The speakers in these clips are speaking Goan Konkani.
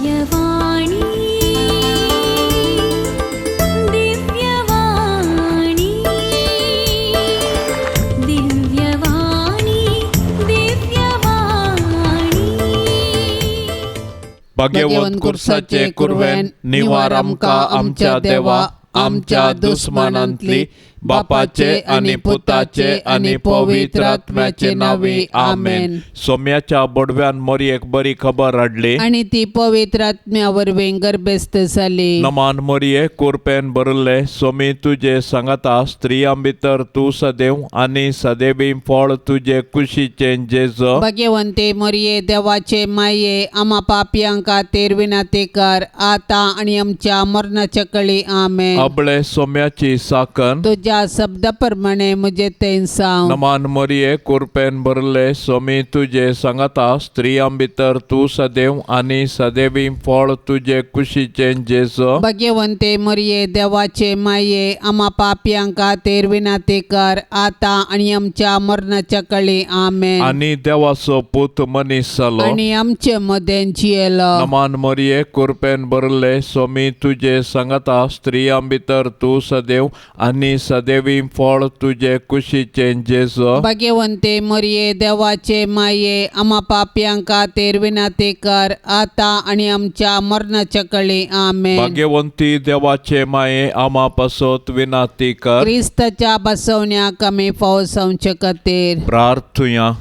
दिव्यवाणी, दिव्यवाणी, दिव्यवाणी, दिव्यवाणी. भाग्यवंत कुर्साचे कुरवेन निवार आमकां आमच्या देवा आमच्या दुस्मानांतली बापाचे आनी पुताचे आनी पवित्र आत्म्याचे नांवी आमेन. सोम्याच्या बोडव्यान मोरयेक बरी खबर हाडली आनी ती पवित्र आत्म्या वरवीं गर्भस्थ जाली. नमान मोरये, कुरपेन भरिल्ले, सोमी तुजे सांगाता, स्त्रियां भितर तूं सदैव आनी सदैवी फळ तुजे कुशीचें जेजो. भाग्यवंते मोरये, देवाचे माये, आमा पापयांक खातीर विनंती कर, आतां आनी आमच्या मरणाच्या कळी. आमेन. अबळे सोम्याची साकन. तुज्या शब्दा प्रमाणे म्हजे तें सांग. नमान मोरये, कुरपेन भरले, सोमी तुजे सांगाता, स्त्रियां भितर तूं सदैव आनी सदैवी फळ तुजे कुशीचें जेजो. भाग्यवंते मोरये, देवाचे माये, आमा पापयांक खातीर विनंती कर, आतां आनी आमच्या मरणाच्या कळी. आमेन. आनी देवाचो पूत मनीस जालो आनी आमचे मदें जियेलो. नमान मोरये, कुरपेन भरले, सोमी तुजे सांगाता, स्त्रियां भितर तूं सदैव आनी सदैवी फळ तुजे कुशीचें जेजो. भाग्यवंते मोरये, देवाचे माये, आमा पापयांक खातीर विनंती कर, आतां आनी आमच्या मरणाच्या कळी. आमेन. भाग्यवंती देवाचे माये, आमा पासत विनाती कर. क्रिस्ताच्या बसवण्याक आमी फावो जावचे खातीर. प्रार्थुया.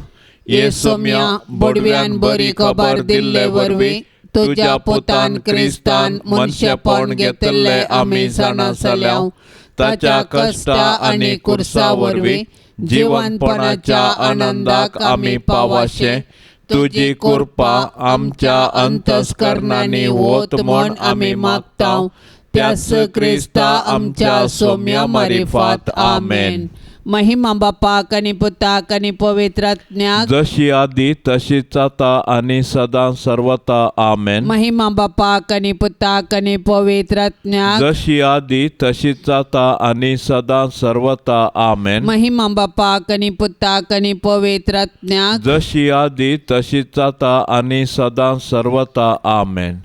ये सोम्या, बोडव्यान बरी खबर दिल्ले वरवीं तुज्या पुतान क्रिस्तान मनशेपण घेतिल्लें आमी जाणा जाल्या. ताच्या कश्टा आनी कुर्सा वरवीं जिवनपणाच्या आनंदाक आमी पावाशे तुजी कृपा आमच्या अंतस्करणांनी वत म्हण आमी मागता, त्याच क्रिस्ता आमच्या सोम्या मारिफात. आमेन. महिमा बापाक आनी पुताक आनी पवित्र आत्म्याक. जशी आदी तशीच आता आनी सदां सर्वता. आमेन. महिमा बापाक आनी पुताक आनी पवित्र आत्म्याक. जशी आदी तशीच आता आनी सदां सर्वता. आमेन. महिमा बापाक आनी पुताक आनी पवित्र आत्म्याक. जशी आदी तशीच आता आनी सदां सर्वता. आमेन.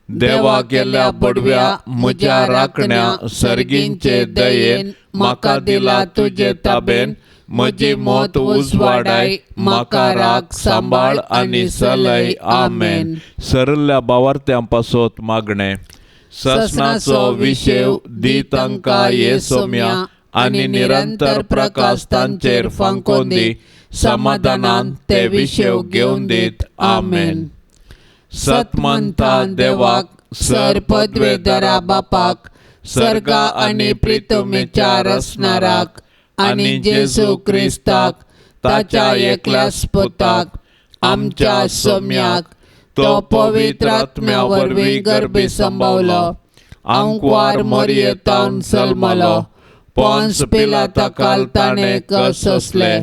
देवा गेल्या बडव्या म्हज्या राखण्या, सर्गींचे दयेन म्हाका दिला तुजे ताबेन, म्हजी मत उजवाडाय, म्हाका राख, सांबाळ आनी सलय. आमेन. सरल्या बावार्थ्यां पासत मागणें. ससनाचो विशेव दी तांकां ये सोम्या आनी निरंतर प्रकाश तांचेर फांकोवन दी, समाधानान ते विशेव घेवन दीत. आमेन. सतमंता देवाक, सर पदवेदरा बापाक, सर्गा आनी प्रितमेच्या रसणाराक आनी जेजू क्रिस्ताक ताच्या एकल्याच पुताक आमच्या सोम्याक, तो पवित्र आत्म्या वरवीं गर्भी संभवलो, आंकवार मोरयेतावन जल्मलो, पोन्स पिलाता ताणें कससले,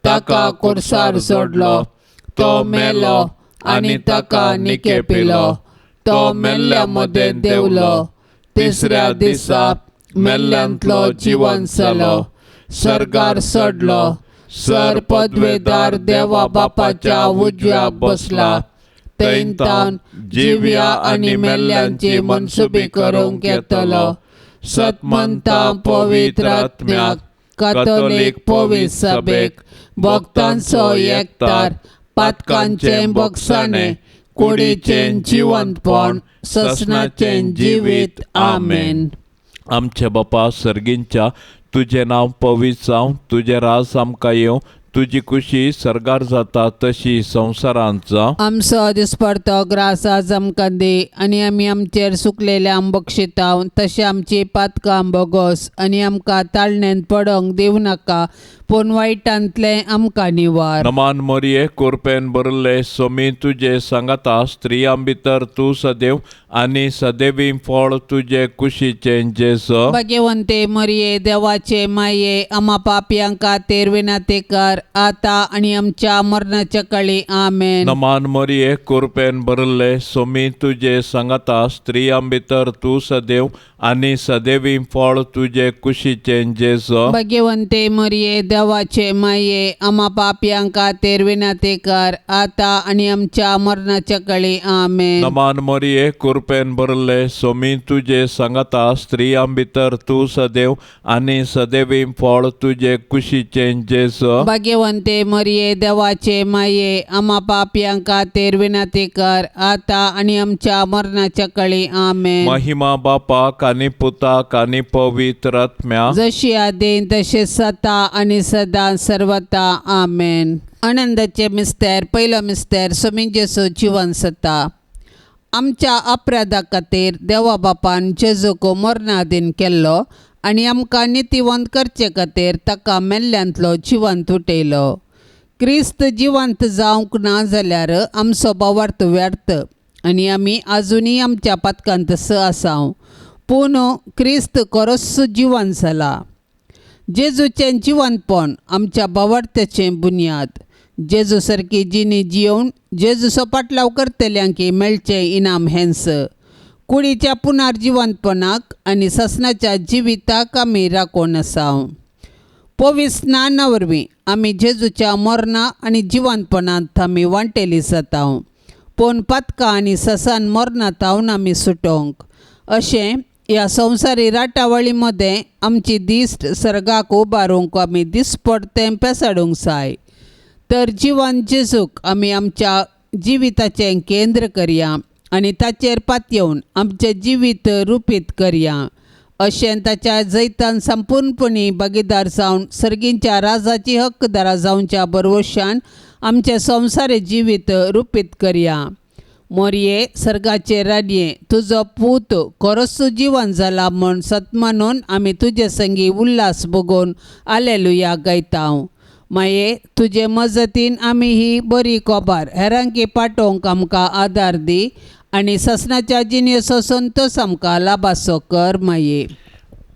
ताका कुर्सार सोडलो, तो मेलो आनी ताका निकेपिलो, तो मेल्ल्या मदें देंवलो, तिसऱ्या दिसा मेल्ल्यांतलो जिवन जालो, सर्गार चडलो, सर पदवेदार देवा बापाच्या उजव्या बसला, थंयतावन जिव्या आनी मेल्ल्यांची मनसुबी करूंक येतलो. सतमंता पवित्र आत्म्याक, कातोलीक पवित्र सभेक, भक्तांचो एकतार, पातकांचें बक्षाणें, कुडीचें जिवंतपण, ससनाचें जिवीत. आमेन. आमचे बापा सर्गींच्या, तुजें नांव पवित्र जावं, तुजें राज आमकां येवं, तुजी खुशी सर्गार जाता तशी संवसारांत जावं. आमचो दिसपडतो ग्रास आज आमकां दी आनी आमी आमचेर सुकलेल्या बक्षिताव तशें आमची पातकां बोगोस आनी आमकां ताळणेंत पडोंक दिवं नाका, पूण वायटांतलें आमकां निवार. नमान मोरये, कुरपेन भरिल्ले, सोमी तुजे सांगाता, स्त्रियां भितर तूं सदैव आनी सदैवी फळ तुजे कुशीचें जेजो. भाग्यवंते मरिये, देवाचे माये, आमा पापयां खातीर विनंती कर, आतां आनी आमच्या मरणाच्या काळी. आमेन. नमान मोरये, कुरपेन भरिल्ले, सोमी तुजे सांगाता, स्त्रियां भितर तूं सदैव आनी सदैवी फळ तुजे कुशीचें जेजो. भाग्यवंते मरिये, देवाचे माये आमा पापयां खातीर विनंती कर आतां आनी आमच्या मरणाच्या कळी. आमेन. नमान मरिये, कृपेन भरले, सोमी तुजे सांगाता, स्त्रियां भितर तूं सदैव आनी सदैवी फळ तुजे कुशीचें जेजू. भाग्यवंते मरिये, देवाचे माये आमा पापयां खातीर विनंती कर आतां आनी आमच्या मरणाच्या कळी. आमेन. महिमा बापाक आनी पुताक आनी पवित्र आत्म्या. जशी आदीं तशें सता आनी सदां सर्वता. आमेन. आनंदाचे मिस्तेर. पयलो मिस्तेर, सोमी जेजू जिवन सता. आमच्या अपराधा खातीर देवा बापान जेजूक मरणादीन केल्लो आनी आमकां नितीवंत करचे खातीर ताका मेल्ल्यांतलो जिवंत उठयलो. क्रिस्त जिवंत जावंक ना जाल्यार आमचो भावार्थ व्यर्थ आनी आमी आजुनूय आमच्या पातकांत स आसाव. पूण क्रिस्त खरोच जिवंत जाला. जेजूचें जिवंतपण आमच्या भावार्थ्याचें बुन्याद. जेजू सारकी जिणी जियोवन जेजूचो पाटलाव करतल्यांकी मेळचें इनाम हेंच. कुडीच्या पुनर्जिवंतपणाक आनी ससनाच्या जिविताक आमी राखून आसाव. पवित्र स्नाना वरवीं आमी जेजूच्या मरणा आनी जिवंतपणांत आमी वांटेली जाता. पूण पातकां आनी ससान मरणा तावन आमी सुटोवंक अशें ह्या संवसारी राटावळी मदें आमची दिश्ट सर्गाक उबारूंक आमी दिसपडतें पेसाडूंक जाय. तर जिवन जेजूक आमी आमच्या जिविताचें केंद्र करया आनी ताचेर पातयेवन आमचें जिवीत रुपीत करया. अशें ताच्या जैतान संपूर्णपणी भागीदार जावन सर्गींच्या राजाची हक्कदारा जावच्या बरवशान आमचें संवसारी जिवीत रुपीत करया. मोरये, सर्गाचे राणये, तुजो पूत खरोच जिवन जाला म्हूण सतमानून आमी तुजे संगी उल्हास भोगोवन आलेलुया गायता. माये, तुजे मजतीन आमी ही बरी कोबार हेरांकी पाठोवंक आमकां आदार दी आनी ससनाच्या जिणेचो संतोश आमकां लाभासो कर. माये.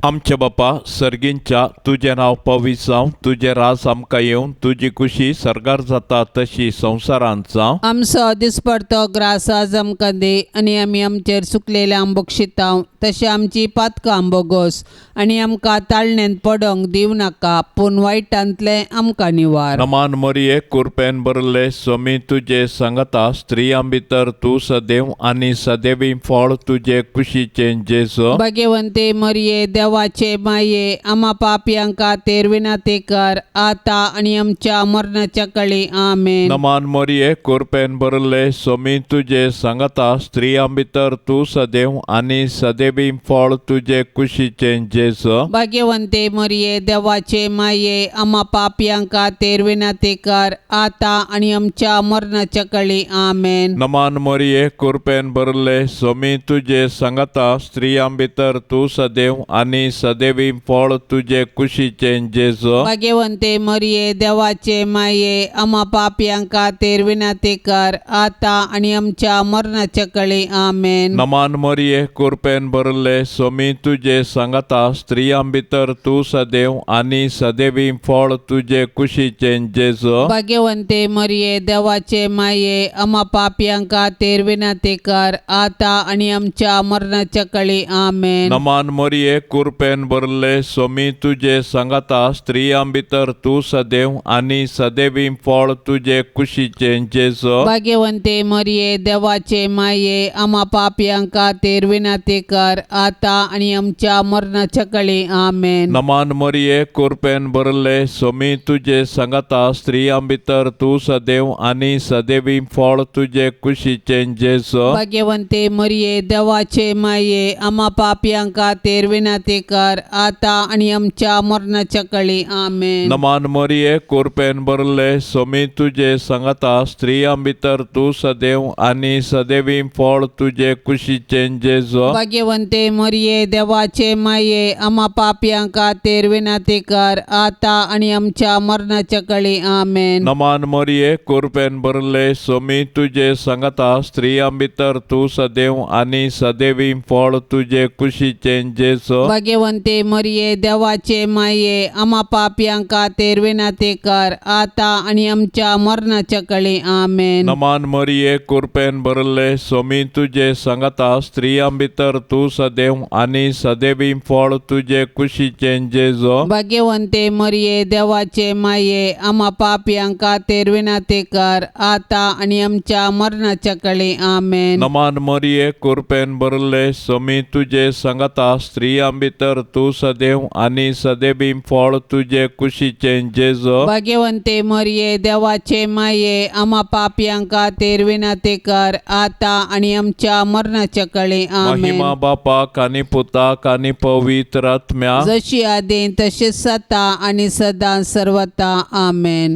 आमच्या बापा सर्गींच्या, तुजें नांव पवित्र जावं, तुजें राज आमकां येवन, तुजी खुशी सर्गार जाता तशी संवसारांत जावं. आमचो दिसपडतो ग्रास आज आमकां दी आनी आमी आमचेर सुकलेल्या बक्षितांव तशें आमची पातकां बोगोस आनी आमकां ताळणेंत पडोंक दिवं नाका पूण वायटांतलें आमकां निवार. नमान मरिये, कुरपेन भरले, सोमी तुजे सांगाता, स्त्रियां भितर तूं सदैव आनी सदैवी फळ तुजे कुशीचें जेजू. भाग्यवंते मरिये, देवाचे माये आमा पापयां खातीर विनंती कर आतां आनी आमच्या मरणाच्या कळी. आमेन. नमान मरिये, कुरपेन भरले, सोमी तुजे सांगाता, स्त्रियां भितर तूं सदैव आनी सदैवी फळ तुजे कुशीचें जेजू. भाग्यवंते मरिये, देवाचे माये आमा पापयां खातीर विनंती कर आतां आनी आमच्या मरणाच्या कळी. आमेन. नमान मरिये, कुरपेन भरले, सोमी तुजे सांगाता, स्त्रियां भितर तूं सदैव आनी सदैवी फळ तुजे कुशीचें जेजू. भाग्यवंते मरिये, देवाचे माये आमा पापयां खातीर विनंती कर आतां आनी आमच्या मरणाच्या कळी. आमेन. नमान मरिये, कुरपेन भरले, सोमी तुजे सांगाता, स्त्रियां भितर तूं सदैव आनी सदैवी फळ तुजे कुशीचें जेजू. भाग्यवंते मरिये, देवाचे माये आमा पापयां खातीर विनंती कर आतां आनी आमच्या मरणाच्या कळी. आमेन. नमान मरिये, कुरपेन भरले, सोमी तुजे सांगाता, स्त्रियां भितर तूं सदैव आनी सदैवी फळ तुजे कुशीचें जेजू. भाग्यवंते मरिये, देवाचे माये आमा पापयां खातीर विनंती कर आतां आनी आमच्या मरणाच्या कळी. आमेन. नमान मरिये, कुरपेन भरले, सोमी तुजे सांगाता, स्त्रियां भितर तूं सदैव आनी सदैवी फळ तुजे कुशीचें जेजू. भाग्यवंते मरिये, देवाचे माये आमा पापयां खातीर विनंती कर आतां आनी आमच्या मरणाच्या कळी. आमेन. नमान मरिये, कुरपेन भरले, सोमी तुजे सांगाता, स्त्रियां भितर तूं सदैव आनी सदैवी फळ तुजे कुशीचें जेजू. भाग्यवंते मरिये, देवाचे माये आमा पापयां खातीर विनंती कर आतां आनी आमच्या मरणाच्या कळी. आमेन. नमान मरिये, कुरपेन भरले, सोमी तुजे सांगाता, स्त्रियां भितर तूं सदैव आनी सदैवी फळ तुजे कुशीचें जेजू. भाग्यवंते मरिये देवाचे माये, आमा पापयां खातीर विनंती कर, आतां आनी आमच्या मरणाच्या कळी. आमेन. नमान मरिये, कुरपेन भरले, सोमी तुजे सांगाता, स्त्रियां भितर तूं सदैव आनी सदैवी फळ तुजे कुशीचें जेजो. भाग्यवंते मरिये, देवाचे माये, आमा पापयां खातीर विनंती कर, आतां आनी आमच्या मरणाच्या कळी. आमेन. नमान मरिये, कुरपेन भरले, सोमी तुजे सांगाता, स्त्रियां भितर तूं सदैव आनी सदैवी फळ तुजे कुशीचें जेजो. भाग्यवंते मरिये, देवाचे माये, आमा पापयां खातीर विनंती कर, आतां आनी आमच्या मरणाच्या कळी. आमेन. महिमा बापाक आनी पुताक आनी पवित्र आत्म्या, जशी आदी तशीच सता आणि सदा सर्वता. आमेन.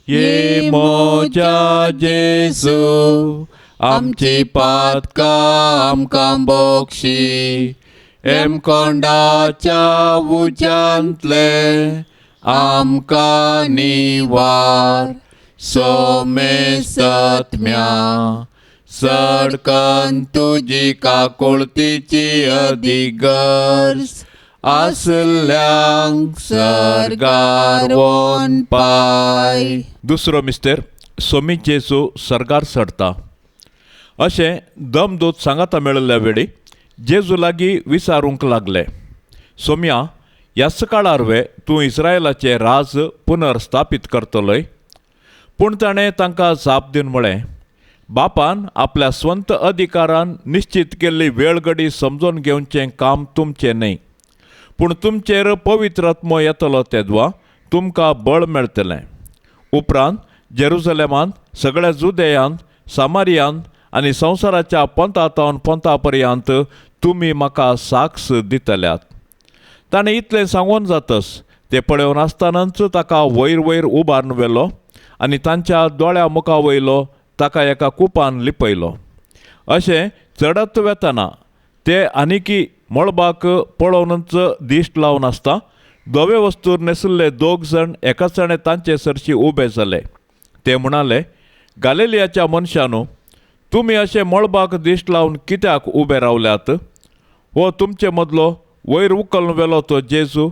ये मोजा जेजू, आमची पातकां आमकां बोक्षी, एमकोंडाच्या उज्यांतले आमकां निवार, सोमेसत्म्या सडकन तुजी काकुळतीची अधिगर्ज आसल्यांक सर्गार वोन पाय. दुसरो मिस्तेर. सोमी जेजू सर्गार चडता अशें दमदूत सांगाता मेळिल्ल्या वेळी जेजू लागीं विचारूंक लागले, सोम्या, ह्याच काळार वे तूं इस्रायलाचें राज पुनर्स्थापीत करतलोय? पूण ताणें तांकां जाप दिवन म्हळें, बापान आपल्या स्वंत अधिकारान निश्चित केल्ली वेळगडी समजून घेवचें काम तुमचें न्हय, पूण तुमचेर पवित्र आत्मो येतलो तेदवा तुमकां बळ मेळटलें. उपरांत जेरुजलेमांत, सगळ्या जुदेयांत, सामारियांत आनी संवसाराच्या पंथा पंथा पर्यंत तुमी म्हाका साक्ष दितल्यात. ताणें इतलें सांगून जातस ते पळोवन आसतनाच ताका वयर वयर उबारून व्हेलो आनी तांच्या दोळ्या मुखा वयलो ताका एका कुपान लिपयलो. अशें चडत वेतना ते आनिकी मळबाक पळोवनच दिश्ट लावन आसता धवे वस्तूर न्हेशिल्ले दोग जाण एकाचणे तांचे सरशी उबे जाले. ते म्हणाले, गालेलियाच्या मनशानू, तुमी अशें मळबाक दिश्ट लावन कित्याक उबे रावल्यात? हो तुमचे मदलो वयर उखलून व्हेलो तो जेजू,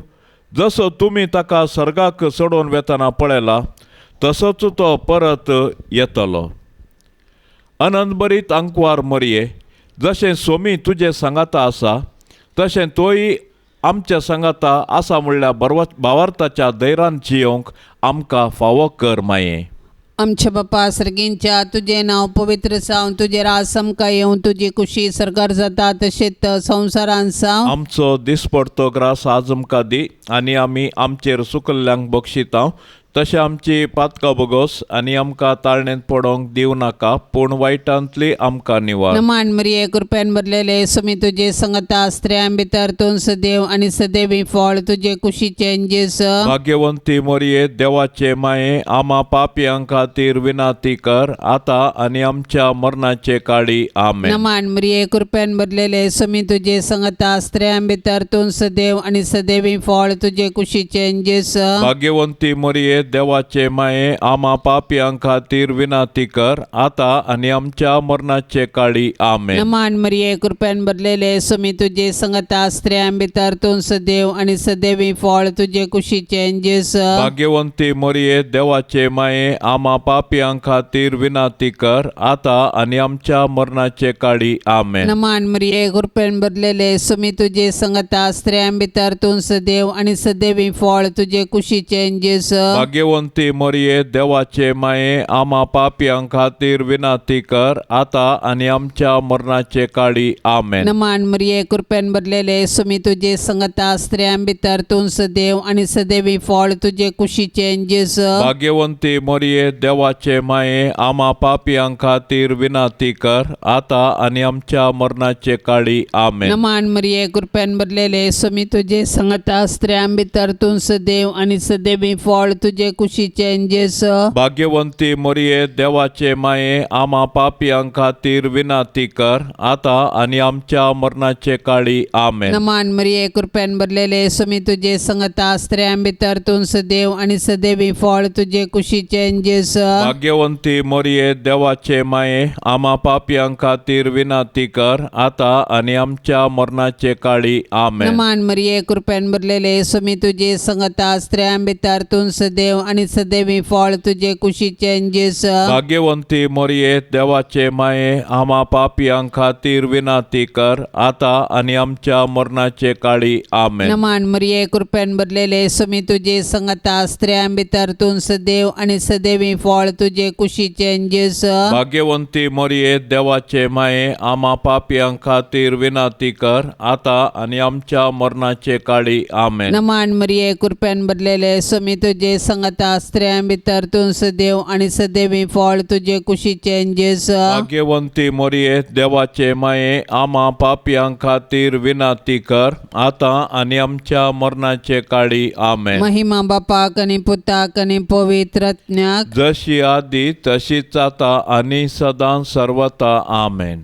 जसो तुमी ताका सर्गाक चडोवन वेतना पळयला तसोच तो परत येतलो. अनंतभरीत आंकवार मरये, जशें सोमी तुजे सांगाता आसा तशें तोय आमच्या सांगाता आसा म्हणल्यार भावार्थाच्या धैर्यान जियोवंक आमकां फावो कर माये. आमच्या बापा सर्गींच्या, तुजें नांव पवित्र जावं, तुजें राज आमकां येवं, तुजी कुशी सरकार जाता तशेंच संवसारान जावं. आमचो दिसपडतो ग्रास आज आमकां दी आनी आमी आमचेर सुकल्ल्यांक बक्षिता तशें आमची पातकां बोगोस आनी आमकां ताळणेंत पडोवंक दिवं नाका, पूण वायटांतली आमकां निवार. नमान मरिये, कृपेन भरलेले, सुमी तुजे संगता, स्त्रियां भितर तूं सदैव आनी सदैवी फळ तुजे कुशीचें जेजू. भाग्यवंती मोरये, देवाचे माये, आमा पापयां खातीर विनाती कर, आतां आनी आमच्या मरणाचे काळी. आमेन. नमान मरिये, कृपेन भरलेले, सुमी तुजे संगता, स्त्रियां भितर तूं सदैव आनी सदैवी फळ तुजे कुशीचें जेजू. भाग्यवंती मोरये, देवाचे माये, आमा पापयां खातीर विनाती कर, आतां आनी आमच्या मरणाचे काळी. आमेन. नमान मरिये, कृपेन भरलेले, सुमी तुजे संगता, स्त्रियां भितर तूं सदैव आनी सदैवी फळ तुजे कुशीचें जेजू. भाग्यवंती मोरये, देवाचे माये, आमा पापयां खातीर विनाती कर, आतां आनी आमच्या मरणाचे काळी. आमेन. नमान मरिये, कृपेन भरलेले, सुमी तुजे संगता, स्त्रियां भितर तूं सदैव आनी सदैवी फळ तुजे कुशीचें जेजू. भाग्यवंती मोरये, देवाचे माये, आमा पापयां खातीर विनाती कर, आतां आनी आमच्या मरणाचे काळी. आमेन. नमान मरिये, कृपेन भरलेले, सुमी तुजे संगता, स्त्रियां भितर तूं सदैव आनी सदैवी फळ तुजे कुशीचें जेजू. भाग्यवंती मोरये, देवाचे माये, आमा पापयां खातीर विनाती कर, आतां आनी आमच्या मरणाचे काळी. आमेन. नमान मरिये, कृपेन भरलेले, सुमी तुजे संगता, स्त्रियां भितर तूं सदैव आनी सदैवी फळ तुजे तुजे कुशीचें जेजू. भाग्यवंती मोरये देवाचे माये, आमा पापयां खातीर विनाती कर आता आनी आमच्या मरणाचे काळी. आमेन. नमान मरिये, कृपेन भरलेले, सुमी तुजे संगता, स्त्रियां भितर तूं सदैव आनी सदैवी फळ तुजे कुशीचें जेजू. भाग्यवंती मोरये देवाचे माये, आमा पापयां खातीर विनाती कर आता आनी आमच्या मरणाचे काळी. आमेन. नमान मरिये, कृपेन भरलेले, सुमी तुजे संगता, स्त्रियां भितर तूं सदैव आनी सदैवी फळ तुजे कुशीचें जेजू. भाग्यवंती मोरये देवाचे माये, आमा पापयां खातीर विनाती कर आता आनी आमच्या मरणाचे काळी. आमेन. नमान मरिये, कृपेन भरलेले, सुमी तुजे संगता, स्त्रियां भितर तूं सदैव आनी सदैवी फळ तुजे कुशीचें जेजू. भाग्यवंती मोरये देवाचे माये, आमा पापयां खातीर विनाती कर आता आनी आमच्या मरणाचे काळी. आमेन. नमान मरिये, कृपेन भरलेले, सुमी तुजे संगता, स्त्रियां भितर तूं सदैव आनी सदैवी फळ तुजे कुशीचें जेजू. भाग्यवंती मोरये देवाचे माये, आमा पापयां खातीर विनाती कर आता आनी आमच्या मरणाचे काळी. आमेन. महिमा बापाक आनी पुताक आनी पवित्र आत्म्याक. जशी आदी तशीच आता आनी सदां सर्वता. आमेन.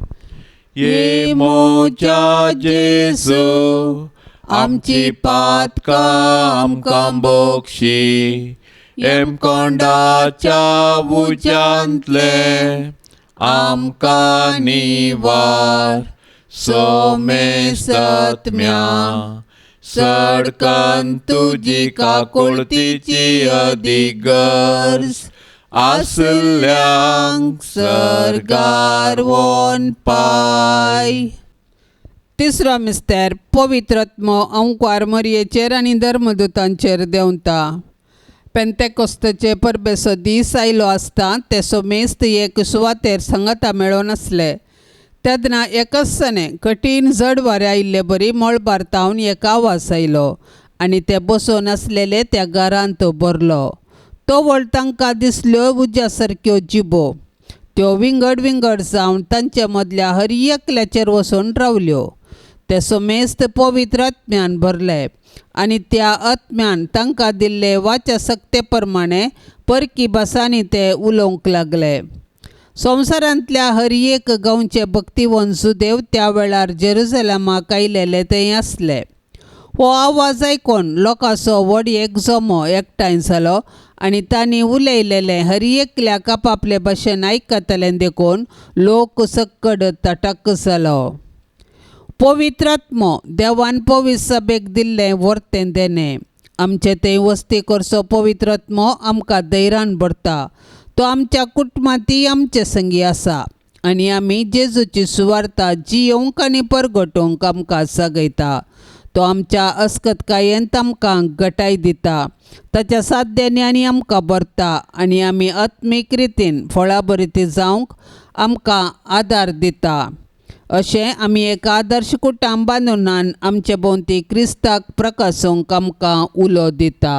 ये मोच्या जेजू, आमची पातकां आमकां बोक्षी, एमकोंडाच्या उज्यांतले आमकां निवार, सोमेस्तत्म्या सडकन तुजी काकुळतीची अदीक गरज आसल्यांक सर्गार वोन पाय. तिसरो मिस्तेर, पवित्र आत्मो अंकवार मरयेचेर आनी धर्मदूतांचेर देंवता. पेंतेकोस्ताचे परबेचो दीस आयलो आसता ते सोमेस्त एक सुवातेर सांगाता मेळोन आसले. तेन्ना एकच सने कठीण जड वारें आयिल्ले बरी मळबार तावन एक आवाज आयलो आनी ते बसून आसलेले त्या घरांत भरलो. तवळ तांकां दिसल्यो उज्या सारक्यो जिबो. त्यो विंगड विंगड जावन तांचे मदल्या हर एकल्याचेर वचून रावल्यो. ते समेस्त पवित्र आत्म्यान भरले आनी त्या आत्म्यान तांकां दिल्ले वाच्या सक्ते प्रमाणे परकी भासांनी ते उलोवंक लागले. संवसारांतल्या हर एक गांवचे भक्तिवंत सुदेव त्या वेळार जेरुजलमाक आयलेले थंय आसले. हो आवाज आयकून लोकांचो व्हड एक जमो एकठांय जालो आनी तांणी उलयलेलें हर एकल्याक आपापले भाशेन आयकतलें देखून लोक सक्कड तटक जालो. पवित्र आत्मो देवान पवित्र सभेक दिल्लें वर्तें देणें. आमचे थंय वस्ती करचो पवित्र आत्मो आमकां धैर्यान भरता. तो आमच्या कुटुंबांतय आमचे संगी आसा आनी आमी जेजूची सुवार्ता जियोवंक आनी परगटोवंक आमकां जागयता. तो आमच्या अस्कतकायेंत आमकां गटाय दिता. ताच्या साध्यांनी आनी आमकां भरता आनी आमी आत्मीक रितीन फळाभरिती जावंक आमकां आदार दिता. अशें आमी एक आदर्श कुटुंब बांदून आमचे भोंवती क्रिस्ताक प्रकाशोवंक आमकां उलो दिता.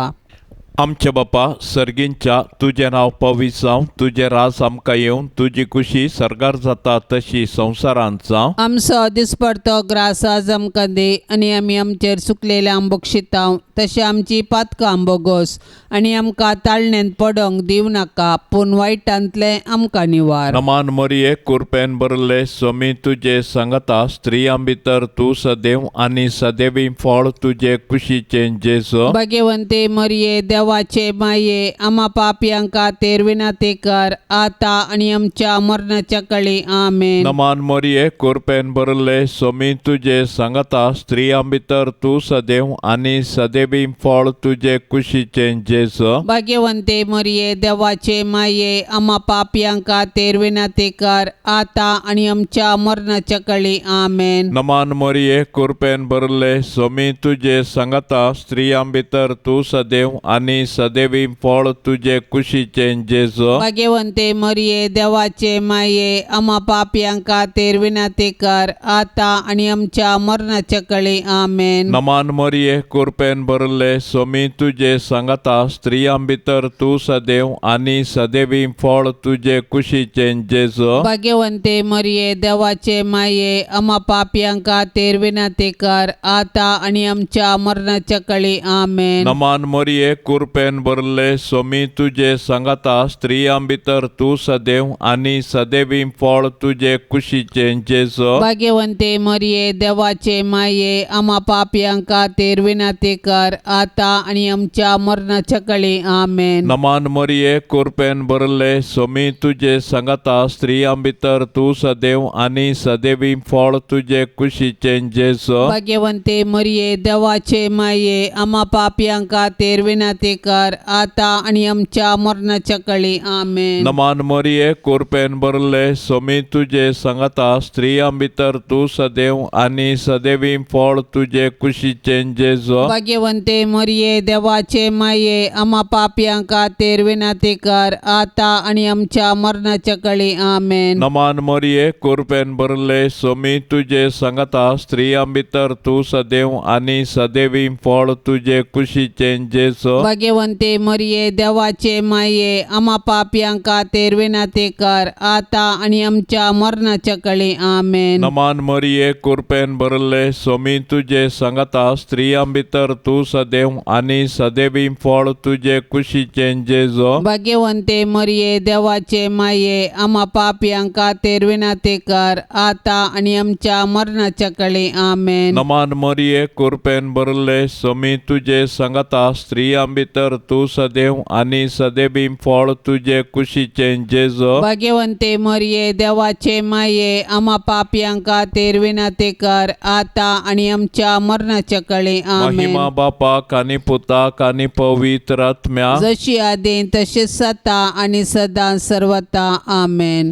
आमच्या बापा सर्गींच्या, तुजें नांव पवित्र जावं, तुजें राज आमकां येवं, तुजी खुशी सर्गार जाता तशी संवसारांत जावं. आमचो दिसपडतो ग्रास आज आमकां दी आनी आमी आमचेर सुकलेल्या बक्षितांव तशें आमची पातकां बोगोस आनी आमकां ताळणेंत पडोंक दिवं नाका पूण वायटांतलें आमकां निवार. नमान मरिये, कुरपेन भरले, स्वामी तुजे सांगता, स्त्रियां भितर तूं सदैव आनी सदैवी फळ तुजे कुशीचें जेजू. भाग्यवंते मरिये, देवाचे माये, आमा पापयांक खातीर विनंती कर आता आनी आमच्या मरणाच्या कळी. आमेन. नमान मरिये, कुरपेन भरले, स्वामी तुजे सांगता, स्त्रियां भितर तूं सदैव आनी सदैवी फळ तुजे कुशीचें जेजू. भाग्यवंते मरिये, देवाचे माये, आमा पापयांक खातीर विनंती कर आता आनी आमच्या मरणाच्या कळी. आमेन. नमान मरिये, कुरपेन भरले, स्वामी तुजे सांगता, स्त्रियां भितर तूं सदैव आनी सदैवी फळ तुजे कुशीचें जेजू. भाग्यवंते मरिये, देवाचे माये, आमा पापयांक खातीर विनंती कर आता आनी आमच्या मरणाच्या कळी. आमेन. नमान मरिये, कुरपेन भरले, स्वामी तुजे सांगता, स्त्रियां भितर तूं सदैव आनी सदैवी फळ तुजे कुशीचें जेजू. भाग्यवंते मरिये, देवाचे माये, आमा पापयांक खातीर विनंती कर आता आनी आमच्या मरणाच्या कळी. आमेन. नमान मरिये, कुरपेन कुरपेन भरले सोमी तुजे सांगाता स्त्रियां भितर तूं सदैव आनी सदैवी फळ तुजे कुशीचें जेजो भाग्यवंते मरिये देवाचे माये आम्हा पापयां खातीर विनंती कर आता आणि आमच्या मरणाच्या कळी. आमेन. नमान मरिये कुरपेन भरले सोमी तुजे सांगाता स्त्रियां भितर तूं सदैव आनी सदैवी फळ तुजे कुशीचें जेजो भाग्यवंते मरिये देवाचे माये आम्हा पापयां खातीर विनंती कर आता आणि आमच्या मरणाच्या कळी. आमेन. नमान मरिये कुरपेन भरले सोमी तुजे सांगाता स्त्रियां भितर तूं सदैव आनी सदैवी फळ तुजे कुशीचें जेजो भाग्यवंते मरिये देवाचे माये आम्हा पापयां खातीर विनंती कर आता आणि आमच्या मरणाच्या कळी. आमेन. नमान मरिये कुरपेन भरले सोमी तुजे सांगाता स्त्रियां भितर तूं सदैव आनी सदैवी फळ तुजे कुशीचें जेजो भाग्यवंते मरिये देवाचे माये आम्हा पापयां खातीर विनंती कर आता आणि आमच्या मरणाच्या कळी. आमेन. नमान मरिये कुरपेन भरले सोमी तुजे सांगाता स्त्रियां भितर तूं सदैव आनी सदैवी फळ तुजे कुशीचें जेजो भाग्यवंते मरिये देवाचे माये आम्हा पापयां खातीर विनंती कर आता आणि आमच्या मरणाच्या कळी. आमेन. नमान मरिये कुरपेन भरले सोमी तुजे सांगाता स्त्रियां भितर तूं सदैव आनी सदैवी फळ तुजे कुशीचें जेजो भाग्यवंते मरिये देवाचे माये आम्हा पापयां खातीर विनंती कर आता आणि आमच्या मरणाच्या कळी. आमेन. महिमा बापाक आनी पुताक आनी पवित्र आत्म्या जशी आदीं तशीच सता आणि सदा सर्वता. आमेन.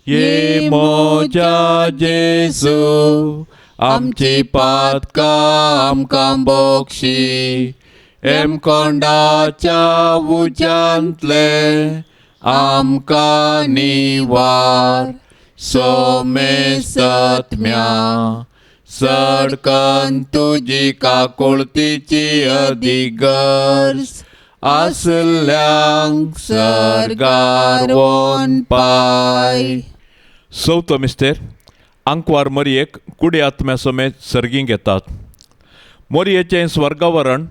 ये मोजा जेजू आमची पातकां आमकां बोक्षी एमकोंडाच्या उज्यांतले आमकां निवार सोमेसत्म्या सडकन तुजी काकुळतीची अधिगर्ज आसल्यांक सर्गार वोन पाय. चवथो मिस्तेर आंकवार मरयेक कुडी आत्म्या समेत सर्गीं घेतात. मोरयेचें स्वर्गावरण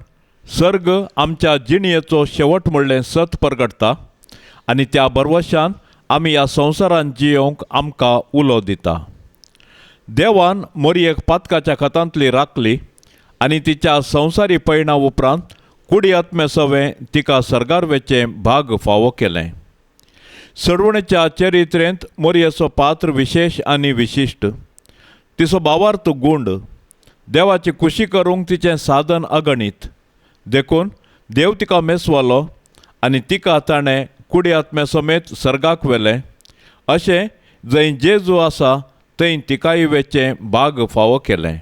सर्ग आमच्या जिणयेचो शेवट म्हणलें सत परगटता आनी त्या भरवशान आमी ह्या संवसारांत जियोवंक आमकां उलो दिता. देवान मोरयेक पातकाच्या खतांतली राखली आनी तिच्या संवसारी पयणा उपरांत कुडी आत्म्या सवें तिका सर्गार वेचें भाग फावो केलें. सडवणेच्या चरित्रेंत मोरयेचो पात्र विशेश आनी विशिश्ट. तिचो भावार्थ गुंड देवाची खुशी करूंक तिचें साधन अगणीत. देखून देव तिका मेसवालो आनी तिका ताणें कुडी आत्म्या समेत सर्गाक व्हेलें. अशें जंय जेजू आसा थंय तिकाय वेचें भाग फावो केलें.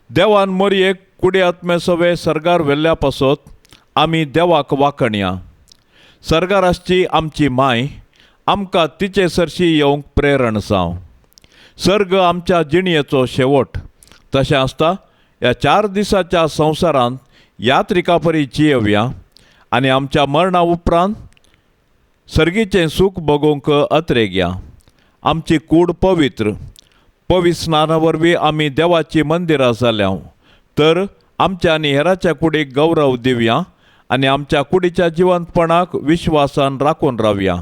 देवान मोरयेक कुडी आत्म्या सवें सर्गार व्हेल्ल्या पासत आमी देवाक वाखणया. सर्गार आसची आमची माय आमकां तिचे सरशी येवंक प्रेरण जावं. सर्ग आमच्या जिणयेचो शेवट. तशें आसता ह्या 4 दिसाच्या संवसारांत यात्रिका परी जियेवया आनी आमच्या मरणा उपरांत सर्गीचें सूख भोगूंक अत्रेगया. आमची कूड पवित्र पवित्र स्नाना वरवीं आमी देवाची मंदिरां जाल्या तर आमच्या आनी हेराच्या कुडीक गौरव दिवया आनी आमच्या कुडीच्या जिवंतपणाक विश्वासान राखून रावया.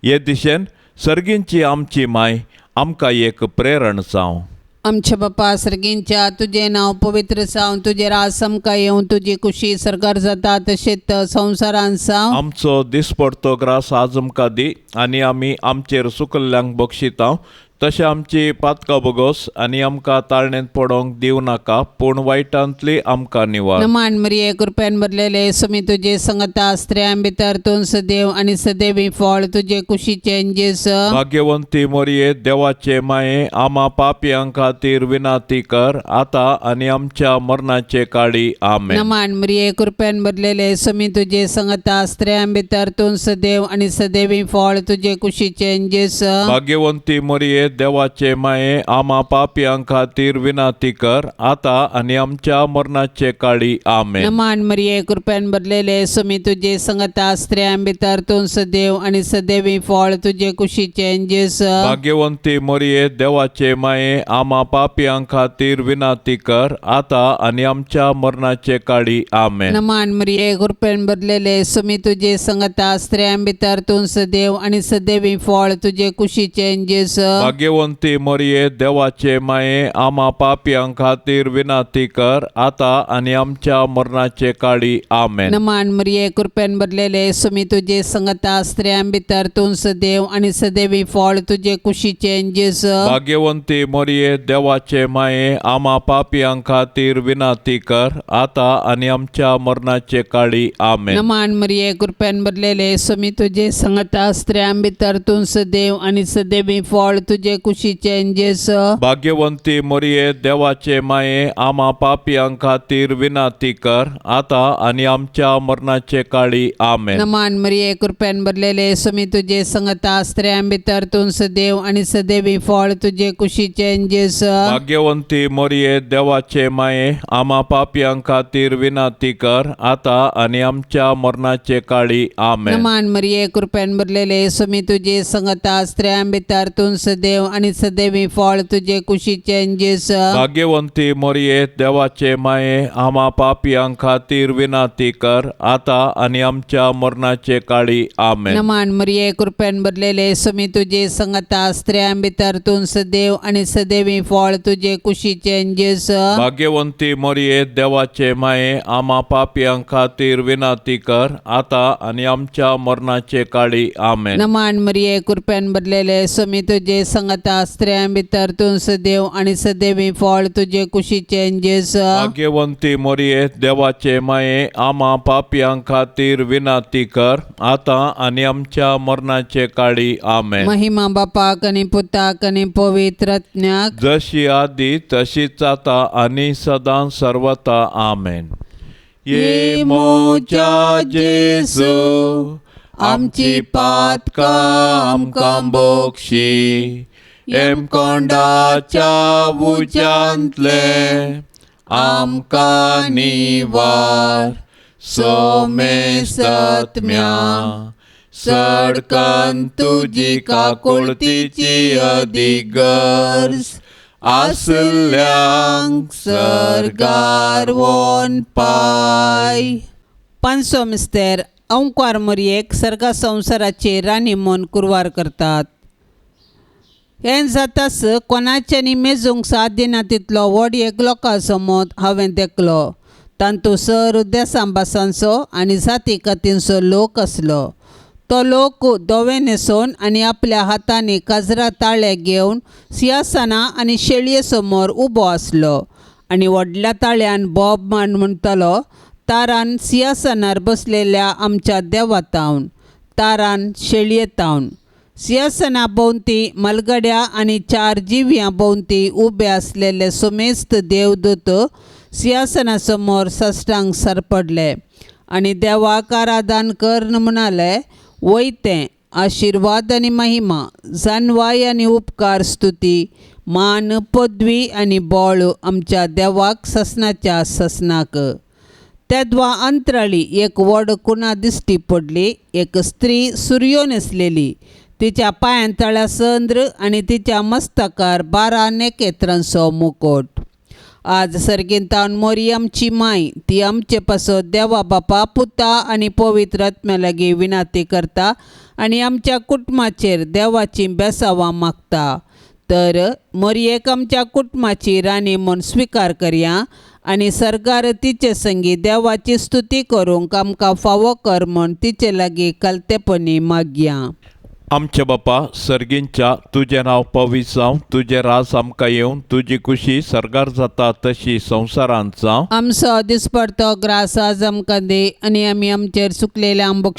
हे दिशेन सर्गींची आमची माय आमकां एक प्रेरण जावं. आमच्या बापा सर्गींच्या तुजें नांव पवित्र जावं, तुजें राज आमकां येवं, तुजी कुशी सरकार जाता तशेंच संवसारांत जावं. आमचो दिसपडतो ग्रास आज आमकां दी आनी आमी आमचेर सुकल्ल्यांक बक्षिता तशें आमची पातकां बोगोस आनी आमकां ताळणेंत पडोंक दिवं नाका पूण वायटांतली आमकां निवार. नमान मरिये कृपेन भरलेले सुमी तुजे संगता स्त्रियां भितर तूं सदैव आनी सदैवी फळ तुजे कुशीचें जेस. भाग्यवंती मोरये देवाचे माये आमा पापयां खातीर विनाती कर आता आनी आमच्या मरणाचे काळी. आमेन. नमान मरिये कृपेन भरलेले सुमी तुजे संगता स्त्रियां भितर तूं सदैव आनी सदैवी फळ तुजे कुशीचें जेस. भाग्यवंती मोरये देवाचे माये, आमा पापयां खातीर विनंती कर, आतां आनी आमच्या मरणाचे काळी. आमेन. नमान मरिये, कृपेन भरलेले, सुमी तुजे संगता, स्त्रियां भितर तूं सदैव आनी सदैवी फळ तुजे कुशीचें जेजू. भाग्यवंती मोरये, देवाचे माये, आमा पापयां खातीर विनंती कर, आतां आनी आमच्या मरणाचे काळी. आमेन. नमान मरिये, कृपेन भरलेले, सुमी तुजे संगता, स्त्रियां भितर तूं सदैव आनी सदैवी फळ तुजे कुशीचें जेजू. भाग्यवंती मोरये, देवाचे माये, आमा पापयां खातीर विनंती कर, आतां आनी आमच्या मरणाचे काळी. आमेन. नमान मरिये, कृपेन भरलेले, सुमी तुजे संगता, स्त्रियां भितर तूं सदैव आनी सदैवी फळ तुजे कुशीचें जेजू. भाग्यवंती मोरये, देवाचे माये, आमा पापयां खातीर विनंती कर, आतां आनी आमच्या मरणाचे काळी. आमेन. नमान मरिये, कृपेन भरलेले, सुमी तुजे संगता, स्त्रियां भितर तूं सदैव आनी सदैवी फळ तुजे कुशीचें जेजू. भाग्यवंती मोरये, देवाचे माये, आमा पापयां खातीर विनंती कर, आतां आनी आमच्या मरणाचे काळी. आमेन. नमान मरिये, कृपेन भरलेले, सुमी तुजे संगता, स्त्रियां भितर तूं सदैव आनी सदैवी फळ तुजे कुशीचें जेजू. भाग्यवंती मोरये, देवाचे माये, आमा पापयां खातीर विनंती कर, आतां आनी आमच्या मरणाचे काळी. आमेन. नमान मरिये, कृपेन भरलेले, सुमी तुजे संगता, स्त्रियां भितर तूं सदैव आनी सदैवी फळ तुजे कुशीचें जेजू. भाग्यवंती मोरये, देवाचे माये, आमा पापयां खातीर विनंती कर, आतां आनी आमच्या मरणाचे काळी. आमेन. नमान मरिये, कृपेन भरलेले, सुमी तुजे संगता, स्त्रियां भितर तूं सदैव आनी सदैवी फळ तुजे कुशीचें जेजू. भाग्यवंती मोरये, देवाचे माये, आमा पापयां खातीर विनंती कर, आतां आनी आमच्या मरणाचे काळी. आमेन. नमान मरिये, कृपेन भरलेले, सुमी तुजे संगता, स्त्रियां भितर तूं सदैव आनी सदैवी फळ तुजे कुशीचें जेजू. भाग्यवंती मोरये, देवाचे माये, आमा पापयां खातीर विनंती कर, आतां आनी आमच्या मरणाचे काळी. आमेन. महिमा बापाक आनी पुताक आनी पवित्र आत्म्याक. जशी आदी तशीच आता आनी सदां सर्वता. आमेन. ये मोच्या जेजू, आमची पातकां आमकां बोक्षी, एमकोंडाच्या उज्यांतले आमकां निवार, सोमेस्तत्म्या सडकन तुजी काकुळतीची अदीक गरज आसल्यांक सर्गार वोन पाय. पांचसो मिस्तेर. अंकार मोरयेक सर्गा संवसाराची राणी म्हूण कुरवार करतात. हें जाताच कोणाच्यानी मेजूंक साथ दिना तितलो व्हड एक लोकांचो मत हांवें देखलो. तांतू सर देसां भासांचो आनी जाती कातींचो लोक आसलो. तो लोक धवे न्हेसोवन आनी आपल्या हातांनी काजरा ताळे घेवन सिंहासनां आनी शेळये समोर उबो आसलो आनी व्हडल्या ताळ्यान बोब मान म्हणटालो, तारान सिंहासनार बसलेल्या आमच्या देवातावन, तारान शेळयेतावन. सिंहासना भोंवती मलगड्या आनी चार जिव्यां भोंवती उबे आसलेले सुमेस्त देवदूत सिंहासना समोर साश्टांग सरपडले आनी देवाक आराधन कर म्हणाले, वयतें आशिर्वाद आनी महिमा, जानवाय आनी उपकार, स्तुती, मान, पदवी आनी बळ आमच्या देवाक ससनाच्या ससनाक. तेद्वा अंतराळी एक व्हड कुणा दिश्टी पडली. एक स्त्री सुर्यो न्हेसलेली, तिच्या पांयां तळ्या चंद्र आनी तिच्या मस्तकार 12 नेकेत्रांचो मुकोट. आज सर्गींतावन मोरी आमची माय, ती आमचे पासत देवा बापा, पुता आनी पवित्र आत्म्या लागीं विनंती करता आनी आमच्या कुटुंबाचेर देवाची बेसावां मागता. तर मोरयेक आमच्या कुटुंबाची राणी म्हूण स्विकार करया आनी सर्गार तिचे संगी देवाची स्तुती करूंक आमकां फावो कर म्हूण तिचे लागीं कलतेपणी मागया. आमच्या बापा सर्गींच्या, तुजें नांव पवित्र जावं, तुजें राज आमकां येवं, तुजी खुशी सर्गार जाता तशी संवसारांत जावं. आमचो दिसपडतो ग्रास आज आमकां दी आनी आमी आमचेर सुकलेले आंबो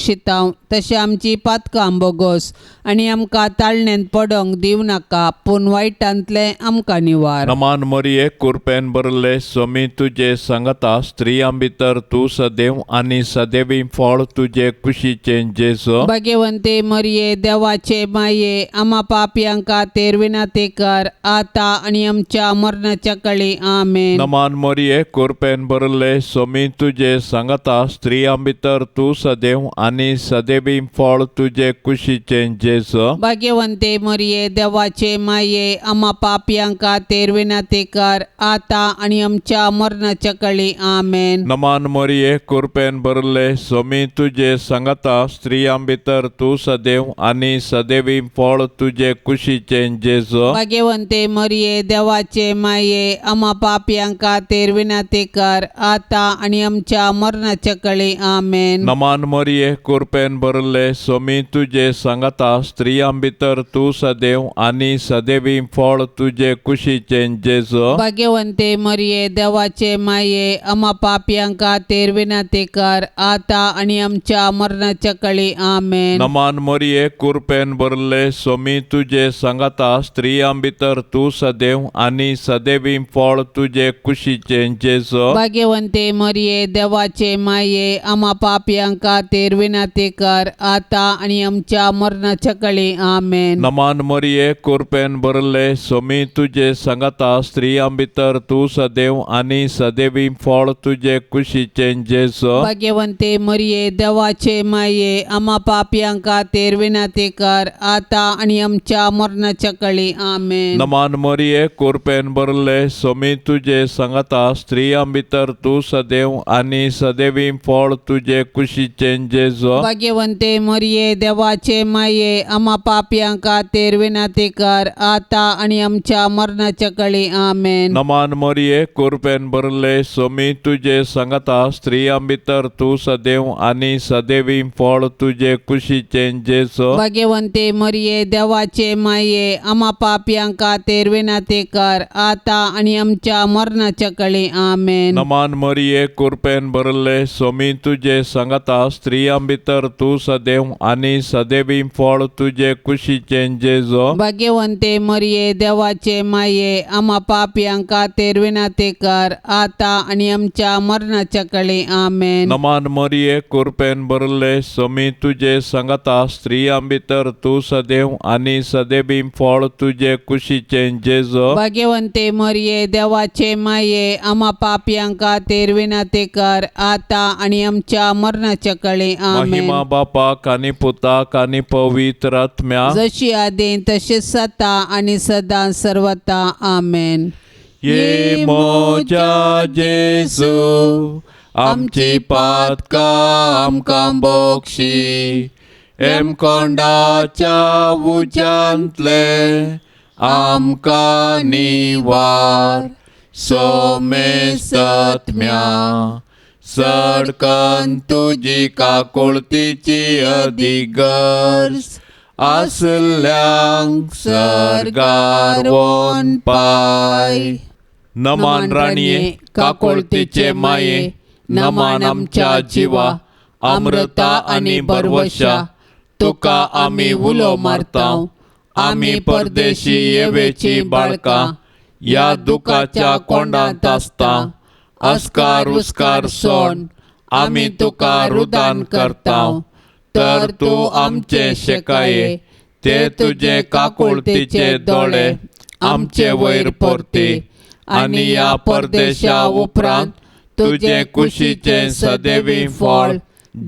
तशें आमची पातकां बोगोस आनी आमकां ताळणेंत पडोंक दिवं नाका, पूण वायटांतलें आमकां निवार. नमान मरिये, कुरपेन भरले, स्वामी तुजे संगता, स्त्रियां भितर तूं सदैव आनी सदैवी फळ तुजे कुशीचें जेजू. भाग्यवंते मरिये, देवाचे माये आमा पापयां खातीर विनंती कर आतां आनी आमच्या मरणाच्या कळी. आमेन. नमान मोरये, कुरपेन भरले, सोमी तुजे सांगाता, स्त्रियां भितर तूं सदैव आनी सदैवी फळ तुजे कुशीचें जेजू. भाग्यवंते मरिये देवाचे माये आमा पापयां खातीर विनंती कर आतां आनी आमच्या मरणाच्या कळी. आमेन. नमान मोरये, कुरपेन भरले, सोमी तुजे सांगाता, स्त्रियां भितर तूं सदैव आनी सदैवी फळ तुजे कुशीचें जेजू. भाग्यवंते मरिये देवाचे माये आमा पापयां खातीर विनंती कर आतां आनी आमच्या मरणाच्या कळी. आमेन. नमान मोरये, कुरपेन भरले, सोमी तुजे सांगाता, स्त्रियां भितर तूं सदैव आनी सदैवी फळ तुजे कुशीचें जेजू. भाग्यवंते मरिये देवाचे माये आमा पापयां खातीर विनंती कर आतां आनी आमच्या मरणाच्या कळी. आमेन. नमान मोरये, कुरपेन भरले, सोमी तुजे सांगाता, स्त्रियां भितर तूं सदैव आनी सदैवी फळ तुजे कुशीचें जेजू. भाग्यवंते मरिये देवाचे माये आमा पापयां खातीर विनंती कर आतां आनी आमच्या मरणाच्या कळी. आमेन. नमान मोरये, कुरपेन भरले, सोमी तुजे सांगाता, स्त्रियां भितर तूं सदैव आनी सदैवी फळ तुजे कुशीचें जेजू. भाग्यवंते मरिये देवाचे माये आमा पापयां खातीर विनंती कर आतां आनी आमच्या मरणाच्या कळी. आमेन. नमान मोरये, कुरपेन भरले, सोमी तुजे सांगाता, स्त्रियां भितर तूं सदैव आनी सदैवी फळ तुजे कुशीचें जेजू. भाग्यवंते मरिये देवाचे माये आमा पापयां खातीर विनंती कर आतां आनी आमच्या मरणाच्या कळी. आमेन. नमान मोरये, कुरपेन भरले, सोमी तुजे सांगाता, स्त्रियां भितर तूं सदैव आनी सदैवी फळ तुजे कुशीचें जेजू. भाग्यवंते मरिये देवाचे माये आमा पापयां खातीर विनंती कर आतां आनी आमच्या मरणाच्या कळी. आमेन. नमान मोरये, कुरपेन भरले, सोमी तुजे सांगाता, स्त्रियां भितर तूं सदैव आनी सदैवी फळ तुजे कुशीचें जेजू. भाग्यवंते मरिये देवाचे माये आमा पापयां खातीर विनंती कर आतां आनी आमच्या मरणाच्या कळी. आमेन. नमान मोरये, कुरपेन भरले, सोमी तुजे सांगाता, स्त्रियां भितर तूं सदैव आनी सदैवी फळ तुजे कुशीचें जेजू. भाग्यवंते मरिये देवाचे माये आमा पापयां खातीर विनंती कर आतां आनी आमच्या मरणाच्या कळी. आमेन. महिमा बापाक आनी पुताक आनी पवित्र आत्म्या, जशी आदी तशीच सता आणि सदा सर्वता. आमेन. ये मोजा जेजू, आमची पातकां आमकां बोक्षी, एमकोंडाच्या उज्यांतले आमकां निवार, सोमेसत्म्या सडकन तुजी काकुळतीची अधिगर्ज आसल्यांक सर्गार वोन पाय. नमान राणये, काकुळतीचे माये, नमान आमच्या जिवा, अमृता आनी बरवशा, तुका आमी उलो मारता. आमी परदेशी येवेची बाळकां, ह्या दुखाच्या कोंडांत आसता. अस्कार उस्कार सोड आमी तुका रुदान करता, तर तूं आमचे शेकाये, ते तुजे काकुळतीचे दोळे आमचे वयर परती, आनी ह्या परदेशा उपरांत तुजे कुशीचें सदैवी फळ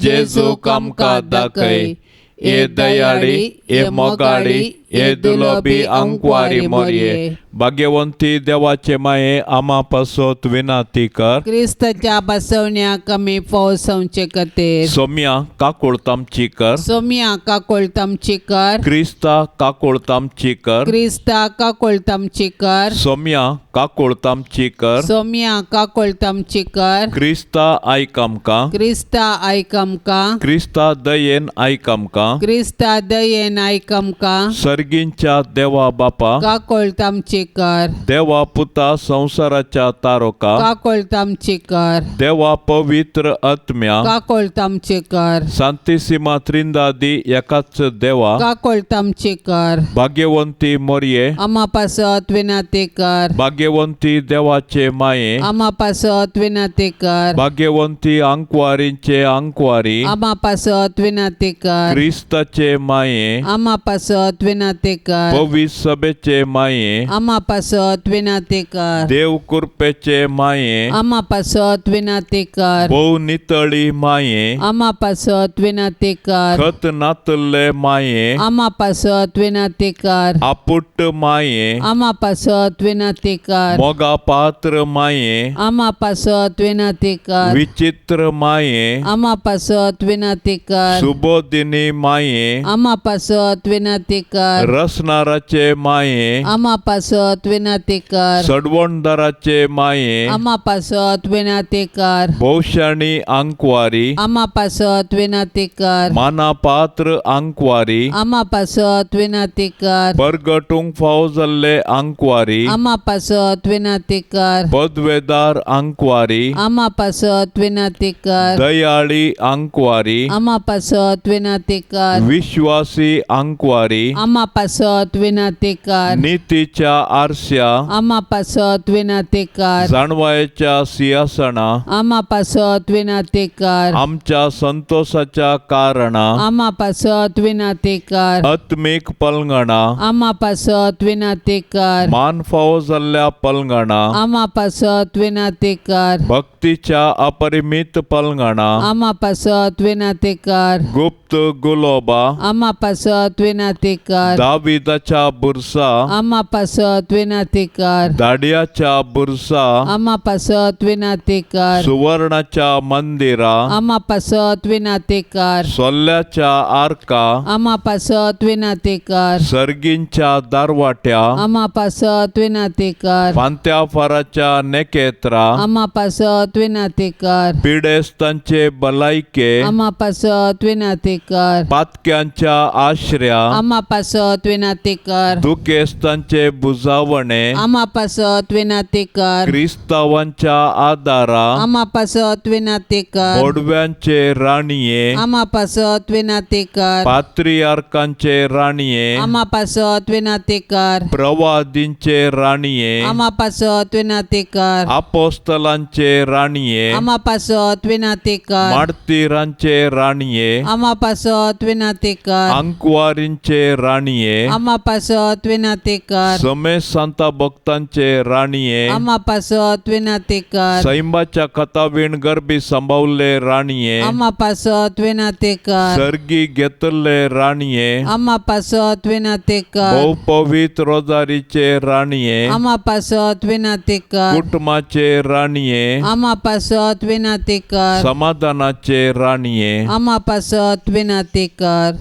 जेजूक आमकां दाखय. ए दयाळी, ए मोगाळी, ए दुलोबी अंकवारी मोरये, भाग्यवंती देवाचे माये, आमा पासत विनाती कर. क्रिस्ताच्या बसवण्या कमी पावसांचे खातीर. सोम्या काकुळतामची कर. सोम्या काकुळतामची कर. क्रिस्ता काकुळतामची कर. क्रिस्ता काकुळतामची कर. सोम्या काकुळतामची कर. सोम्या काकुळतामची कर. क्रिस्ता आयक आमकां. क्रिस्ता आयक आमकां. क्रिस्ता दयेन आयक आमकां. क्रिस्ता दयेन आयक आमकां. सर्गींच्या देवा बापा, काकोळत आमची कर. देवा पुता संवसाराच्या तारोका, काकोळत आमची कर. देवा पवित्र आत्म्या, काकोळत आमची कर. सांतिसिमा त्रिंदादी एकाच देवा, काकोळत आमची कर. भाग्यवंती मोरये, आमा पासत विनाती कर. भाग्यवंती देवाचे माये, आमा पासत विनाती कर. भाग्यवंती आंकवारींचे आंकवारी, आमा पासत विनाती कर. क्रिस्ताचे माये, आमा पासत विनाती कर. पवित्र सभेचे माये, आमा पासत विनाती कर. देव कृपेचे माये, आमा पासत विनाती कर. भोव नितळी माये, आमा पासत विनाती कर. खत नातल्ले माये, आमा पासत विनाती कर. आपुट्ट माये, आमा पासत विनाती कर. मोगा पात्र माये, आमा पासत विनाती कर. विचित्र माये, आमा पासत विनाती कर. सुबोधिनी माये, आमा पासत विनाती कर. रसनाराचे माये, आमा पासत विनाती कर. सडवणदाराचे माये, आमा पासत विनाती कर. भोवशाणी आंकवारी, आमा पासत विनाती कर. मानापात्र आंकवारी, आमा पासत विनाती कर. परगटूंक फावो जाल्ले आंकवारी, आमा पासत विनाती कर. पदवेदार आंकवारी, आमा पासत विनाती कर. दयाळी आंकवारी, आमा पासत विनाती कर. विश्वासी आंकवारी, आमा पासत विनाती कर. नितीच्या आरस्या, आमा पासत विनाती कर. जाणवायेच्या सिंहासना, आमा पासत विनाती कर. आमच्या संतोषाच्या कारणा, आमा पासत विनाती कर. आत्मीक पलंगणा, आमा पासत विनाती कर. मान फावो जाल्ल्या पलंगणा, आमा पासत विनाती कर. भक्तीच्या अपरिमित पलंगणा, आमा पासत विनाती कर. गुप्त गुलोबा, आमा पासत विनाती कर. दाविदाच्या बुरसा, आमा पासत विनाती कर. दाडियाच्या बुरसा, आमा पासत विनाती कर. सुवर्णाच्या मंदिरा, आमा पासत विनाती कर. सोल्ल्याच्या आरका, आमा पासत विनाती कर. सर्गींच्या दारवाट्या, आमा पासत विनाती कर. फांत्या फाराच्या नेकेत्रा, आमा पासत विनाती कर. पिडेस्तांचे बलायके, आमा पासत विनाती कर. पातक्यांच्या आश्र्या, आमा पासत विनाती कर. दुखेस्तांचे बुजावणे, आमा पासत विनाती कर. क्रिस्तावांच्या आदारा, आमा पासत विनाती कर. बोडव्यांचे राणये, आमा पासत विनाती कर. पात्रियार्कांचे राणये, आमा पासत विनाती कर. प्रवादींचे राणये, आमा पासत विनाती कर. आपोस्तलांचे राणये, आमा पासत विनाती कर. मार्तीरांचे राणये, आमा पासत विनाती कर. आंकवारींचे राणये, आमा पासत विनाती कर. समेत सांता भक्तांचे राणये, आमा पासत विनाती कर. सैंबाच्या कथावीण गर्भी सांबावल्ले राणये, आमा पासत विनाती कर. सर्गी घेतल्ले राणये, आमा पासत विनाती कर. भोव पवित्र रोजारीचे राणये, आमा पासत विनाती कर. कुटुंबाचे राणये, आमा पासत विनाती कर. समाधानाचे राणये, आमा पासत विनाती कर.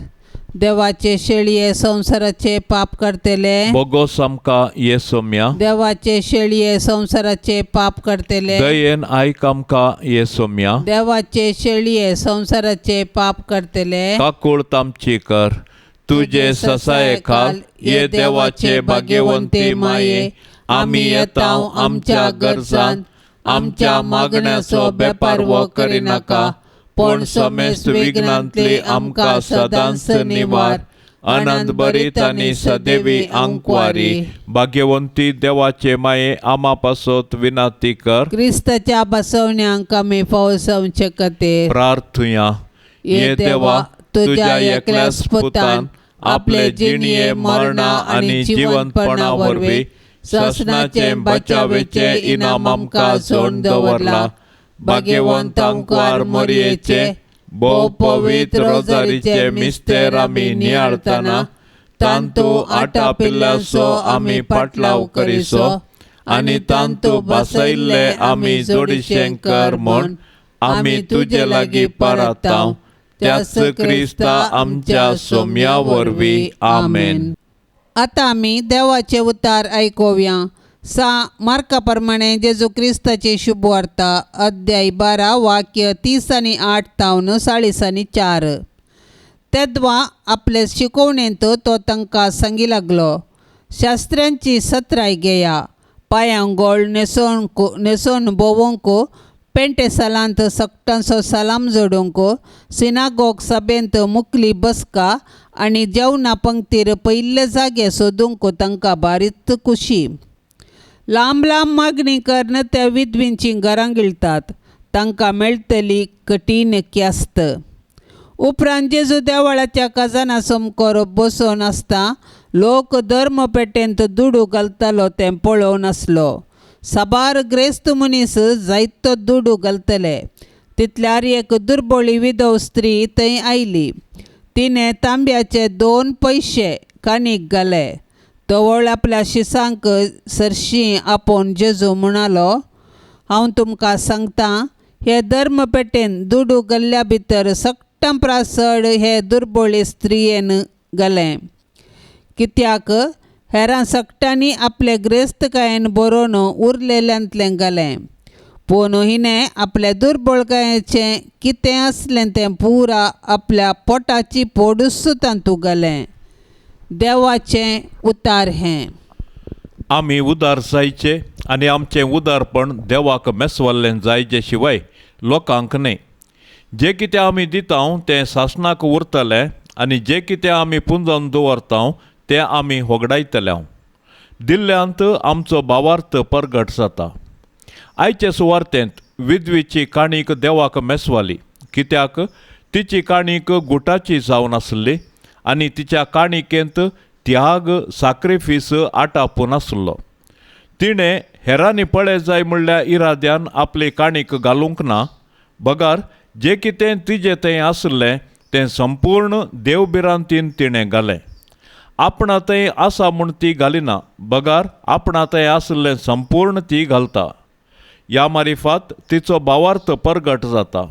देवाचे शेळये संसाराचे पाप करतले. बोगोस आमकां येसोम्या, देवाचे शेळये संसाराचे पाप करतले. दयेन आयक आमकां येसोम्या, देवाचे शेळये संसाराचे पाप करतले. काकूळ आमची कर. तुजे ससाये खाल ये देवाचे भाग्यवंती माये, आमी येता आमच्या गरजान, आमच्या मागण्याचो बेपारवो करिनाका, पूण समेस्त विघ्नांतली आमकां सदांच निवार. आनंद भरीत आनी सदैवी आंकवारी भाग्यवंती देवाचे माये, आमा पासत विनाती कर. क्रिस्ताच्या बसवण्यांक आमी फावसवचे खातीर प्रार्थुया. ये देवा, तुझ्या एकल्याच पुतान आपले जिणये मरणा आनी जिवंतपणा वरवीं ससनाचे बचावेचे इनाम आमकां जोडून दवरला. भाग्यवंत आंकवार मोरयेचे भोव पवित्र रोजारीचे मिस्तेर आमी नियाळतना तांतू आटा पिल्लासो आमी पाटलाव करिसो आनी तांतू बसयल्ले आमी जोडीशें कर म्हूण आमी तुजे लागीं परतांव, त्याच क्रिस्ता आमच्या सोम्या वरवीं. आमेन. आतां आमी देवाचे उतार आयकुया. सा मार्का प्रमाणे जेजू क्रिस्ताची शुभवार्ता, अध्याय 12 वाक्य 30 आनी 8 तावन 44. तेद्वा आपले शिकोवणेंत तो तांकां सांगी लागलो, शास्त्र्यांची सत्राय घेया, पांयांक गोळ न्हेसोवन न्हेसोवन भोंवंक, पेंटे सालांत सगटांचो सलाम जोडूंक, सिनागोग सभेंत मुकली बसका आनी जेवणा पंक्तीर पयिल्ले जागे सोदूंक तांकां बारीच खुशी. लांब लांब मागणी करून त्या विधवींचीं घरां गिळटात, तांकां मेळटली कठीण क्यास्त. उपरांत जेजू देवळाच्या खजाना समकोर बसून आसता लोक धर्मपेटेंत दुडू घालतालो तें पळोवन आसलो. साबार ग्रेस्त मनीस जायतो दुडू घालतले. तितल्यार एक दुर्बळी विधव स्त्री थंय आयली. तिणें तांब्याचे 2 पयशे काणीक घाले. तवळ आपल्या शिसांक सरशीं आपोवन जेजू म्हणालो, हांव तुमकां सांगतां, हे धर्मपेटेन दुडू घाल्ल्या भितर सगटां परस चड हे दुर्बळी स्त्रियेन घालें. कित्याक हेरां सगटांनी आपले ग्रेस्तकायेन बरोवन उरलेल्यांतलें घालें, पूण हिणें आपले दुर्बळकायेचें कितें आसलें तें पुरा आपल्या पोटाची पोडूस तातूंत घालें. देवाचें उतार हें. आमी उदार जायचे आनी आमचें उदारपण देवाक मेसवल्लें जायचे शिवाय लोकांक न्हय. जें कितें आमी दिता तें सासणाक उरतलें आनी जें कितें आमी पुंजोवन दवरता तें आमी होगडायतले. दिल्ल्यांत आमचो भावार्थ परगट जाता. आयचे सुवार्तेंत विधवीची काणीक देवाक मेसवाली, कित्याक तिची काणीक गुटाची जावन आसली आनी तिच्या काणिकेंत त्याग साक्रिफीस आटापून आसलो. तिणें हेरांनी पळय जाय म्हणल्या इराद्यान आपली काणीक घालूंक ना, बगार जें कितें तिजें थंय आसलें तें संपूर्ण देवभिरांतीन तिणें घालें. आपणा थंय आसा म्हूण ती घालिना, बगार आपणा थंय आसलें संपूर्ण ती घालता. ह्या मारिफात तिचो भावार्थ परगट जाता.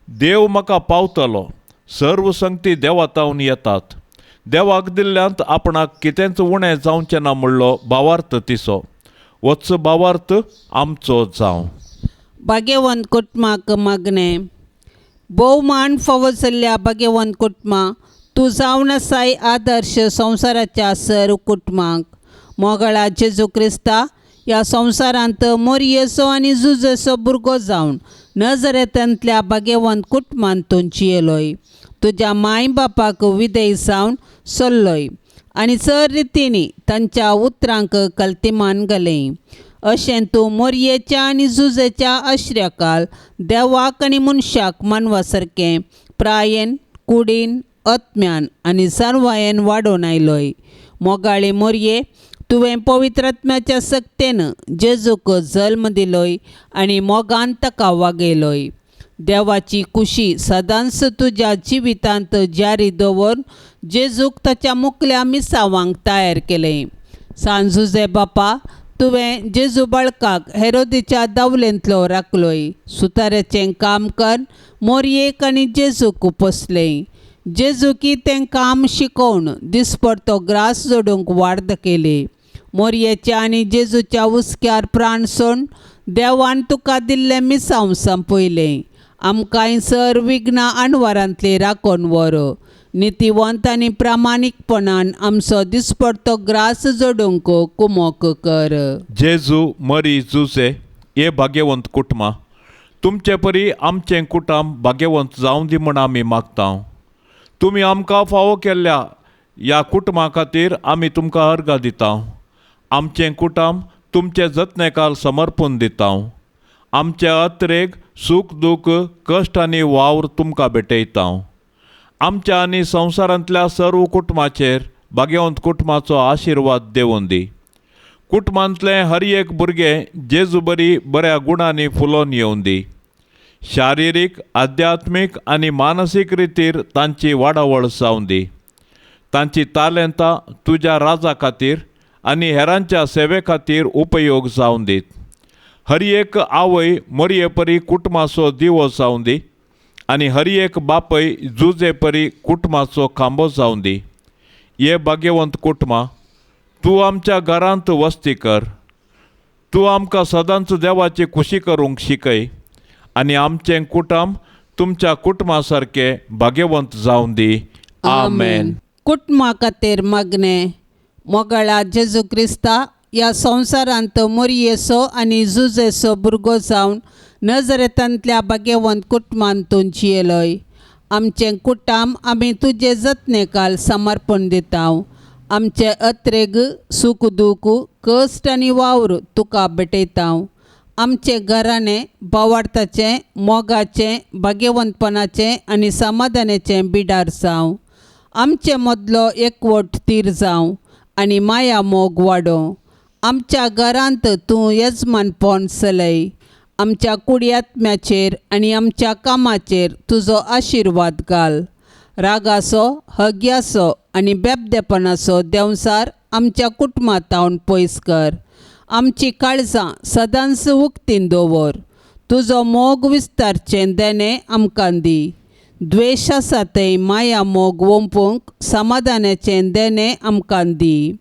देव म्हाका पावतलो, सर्व संगती देवातावन येतात. देवाक दिल्ल्यांत आपणाक कितेंच उणें जावचें ना म्हणलो भावार्थ तिचो. वच भावार्थ आमचो जावं. भाग्यवंत कुटुंबाक मागणें. भोवमान फावो जाल्ल्या भाग्यवंत कुटुंबा, तूं जावन आसाय आदर्श संवसाराच्या सर्व कुटुंबांक. मोगळा जेजू क्रिस्ता ह्या संवसारांत मोरयेचो आनी जुजेचो भुरगो जावन नजरेंतल्या भाग्यवंत कुटुंबांत तूं जियेलोय. तुज्या माय बापाक विधेय जावन सोल्लोय आनी चड रितींनी तांच्या उतरांक कल्तिमान घालें. अशें तूं मोरयेच्या आनी जुजेच्या आश्र्याकाल देवाक आनी मनशाक मानवा सारकें प्रायेन, कुडीन, आत्म्यान आनी सर्वायेन वाडोवन आयलोय. मोगाळी मोरये, तुवें पवित्र आत्म्याच्या सक्तेन जेजूक जल्म दिलोय आनी मोगान ताका वागयलोय. देवाची खुशी सदांच तुज्या जिवितांत जारी दवरून जेजूक ताच्या मुकल्या मिसावांक तयार केलें. सांजुजे बापा, तुवें जेजू बाळकाक हेरोदीच्या दावलेंतलो राखलोय. सुताऱ्याचें काम कर मोरयेक आनी जेजूक पोसलें. जेजुकी तें काम शिकोवन दिसपडतो ग्रास जोडूंक वाड केली. मोरयेच्या आनी जेजूच्या हुस्क्यार प्राण सोड देवान तुका दिल्लें मिसांव संपयलें. आमकांय सर विघ्नां अणवारांतली राखून व्हर. नितीवंत आनी प्रामाणीकपणान आमचो दिसपडतो ग्रास जोडूंक कुमोक कर. जेजू, मरी, जुजे हे भाग्यवंत कुटुंबां, तुमचे परी आमचें कुटुंब भाग्यवंत जावं दी म्हूण आमी मागता. तुमी आमकां फावो केल्ल्या ह्या कुटुंबा खातीर आमी तुमकां अर्गां दिता. आमचें कुटुंब तुमचे जतनेकाल समर्पण दिता. आमचे अत्रेग सूख दूख कश्ट आनी वावर तुमकां भेटयता. आमच्या आनी संवसारांतल्या सर्व कुटुंबाचेर भाग्यवंत कुटुंबाचो आशिर्वाद देवून दी. कुटुंबांतलें हर एक भुरगें जेजू बरी बऱ्या गुणांनी फुलोवन येवन दी. शारिरीक, आध्यात्मीक आनी मानसीक रितीर तांची वाडावळ जावं दी. तांची तालेंतां तुज्या राजा खातीर आनी हेरांच्या सेवे खातीर उपयोग जावं दीत. हर एक आवय मोरये परी कुटुंबाचो दिवो जावं दी आनी हर एक बापय जुजे परी कुटुंबाचो खांबो जावं दी. हे भाग्यवंत कुटुंबां, तूं आमच्या घरांत वस्ती कर. तूं आमकां सदांच देवाची खुशी करूंक शिकय आनी आमचें कुटुंब तुमच्या कुटुंबा सारकें भाग्यवंत जावं दी. आमेन. कुटुंबा खातीर मागणें. मोगाळा जेजू क्रिस्ता, ह्या संवसारांत मोरयेचो आनी जुजेचो भुरगो जावन नजरेतांतल्या भाग्यवंत कुटुंबांत तूं जियेलोय. आमचें कुटाम आमी तुजे जतनेकाल समर्पण दिता. आमचे अत्रेग, सूख दूख, कश्ट आनी वावर तुका भेटयता. आमचें घराणें भावार्थाचें, मोगाचें, भाग्यवंतपणाचें आनी समाधानाचें बिडार जावं. आमचे मदलो एकवट थीर जावं आनी माया मोग वाडोवं. आमच्या घरांत तूं येजमानपण चलय. आमच्या कुडयात्म्याचेर आनी आमच्या कामाचेर तुजो आशिर्वाद घाल. रागाचो, हग्याचो आनी बेबदेपणाचो देंवचार आमच्या कुटुंबांत पयस कर. आमची काळजां सदांच उक्तीन दवर. तुजो मोग विस्तारचें देणें आमकां दी. द्वेश आसा थंय माया मोग ओंपूंक समाधानाचें देणें आमकां दी.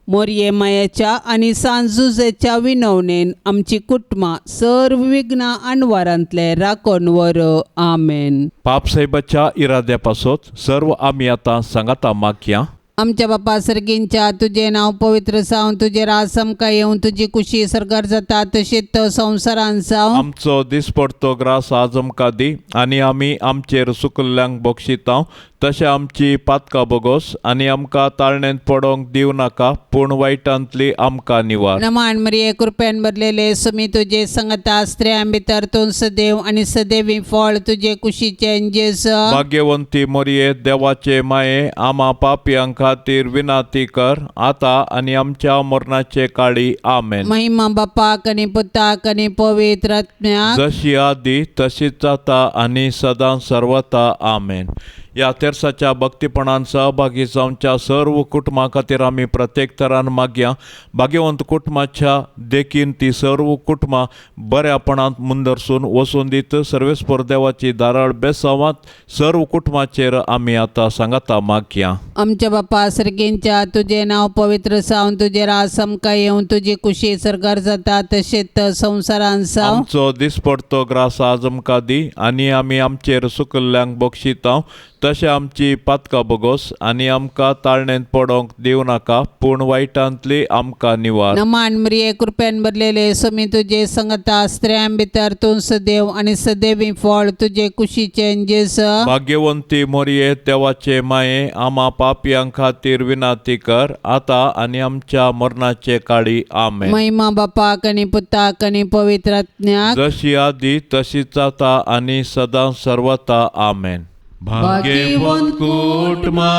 मोरये मायाच्या आनी सांजुजेच्या विनवणेन आमची कुटुंबां सर्व विघ्नां अणवारांतले राखून व्हर. आमेन. पापसाहेबाच्या इराद्या पासत सर्व आमी आतां सांगाता मागया. आमच्या बापा सर्गींच्या, तुजें नांव पवित्र जावं, तुजें राज आमकां येवं, तुजी कुशी सरकार जाता तशीच संवसारान जावं. आमचो दिसपडतो ग्रास आज आमकां दी आनी आमी आमचेर सुकल्ल्यांक बक्षितांव तशें आमची पातकां बोगोस आनी आमकां ताळणेंत पडोंक दिवं नाका पूण वायटांतली आमकां निवार. नमान मरिये, कृपेन भरलेले, सुमी तुजे संगता, स्त्रियां भितर तूं सदैव आनी सदैवी फळ तुजे कुशीचें जेजू. भाग्यवंती मोरये, देवाचे माये, आमा पापयां खातीर विनाती कर आतां आनी आमच्या मरणाचे काळी. आमेन. महिमा बापाक आनी पुताक आनी पवित्र आत्म्याक, जशी आदी तशीच जाता आनी सदां सर्वता. आमेन. ह्या तेर्साच्या भक्तीपणान सहभागी जावच्या सर्व कुटुंबा खातीर आमी प्रत्येक तरान मागया. भाग्यवंत कुटुंबाच्या देखीन ती सर्व कुटुंबां बऱ्यापणांत मुंदरसून वचून दीत. सर्वेस्पर देवाची धाराळ बेसावात सर्व कुटुंबाचेर आमी आतां सांगाता मागया. आमच्या बापा सर्गींच्या, तुजें नांव पवित्र जावं, तुजें राज आमकां येवं, तुजी कुशी सरकार जाता तशीच संवसारान जावं. आमचो दिसपडतो ग्रास आज आमकां दी आनी आमी आमचेर सुकल्ल्यांक बक्षितांव तशें आमची पातकां बोगोस आनी आमकां ताळणेंत पडोंक दिवं नाका पूण वायटांतली आमकां निवार. नमान मरिये, कृपेन भरलेले, सुमी तुजे संगता, स्त्रियां भितर तूं सदैव आनी सदैवी फळ तुजे कुशीचें जेजू. भाग्यवंती मोरये, देवाचे माये, आमा पापयां खातीर विनाती कर आतां आनी आमच्या मरणाचे काळी. आमेन. महिमा बापाक आनी पुताक आनी पवित्र आत्म्याक, जशी आदी तशीच जाता आनी सदां सर्वता. आमेन. भाग्यवंत कुटुंबा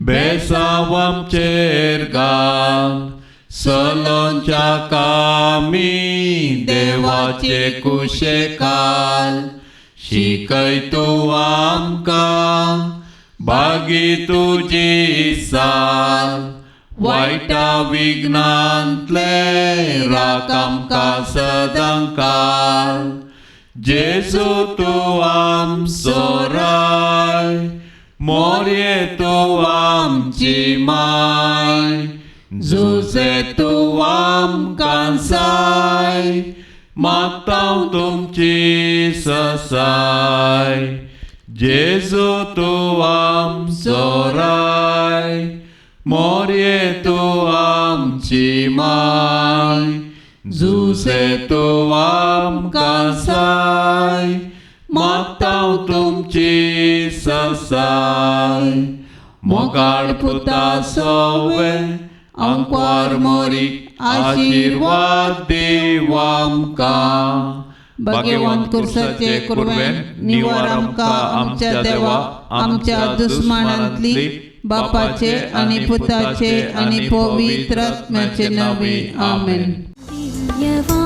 बेसांव आमचेर घाल, सलोंच्या कामी देवाचे कुशेकाल, शिकय तूं आमकां भागी तुजी साल, वायटा विघ्नांतले राख आमकां सदां काल. जेजू तूं आमचो राय, मोरये तूं आमची माय, जुजे तूं आमकां साय, मागता तुमची ससाय. जेजू तूं आमचो राय, मोरये तूं आमची माय, जुजे तूं आमकां साय, मागता तुमची ससाय. मोगाळ पुता सवे आंकवार मोरी, आशिर्वाद देव आमकां. भाग्यवंत कुर्साचे कुर्वेन निवार आमकां आमच्या देवा, आमच्या दुस्मानांतली, बापाचे आनी पुताचे आनी पवित्र आत्म्याचे नावे. आमेन. दिव्यवाणी.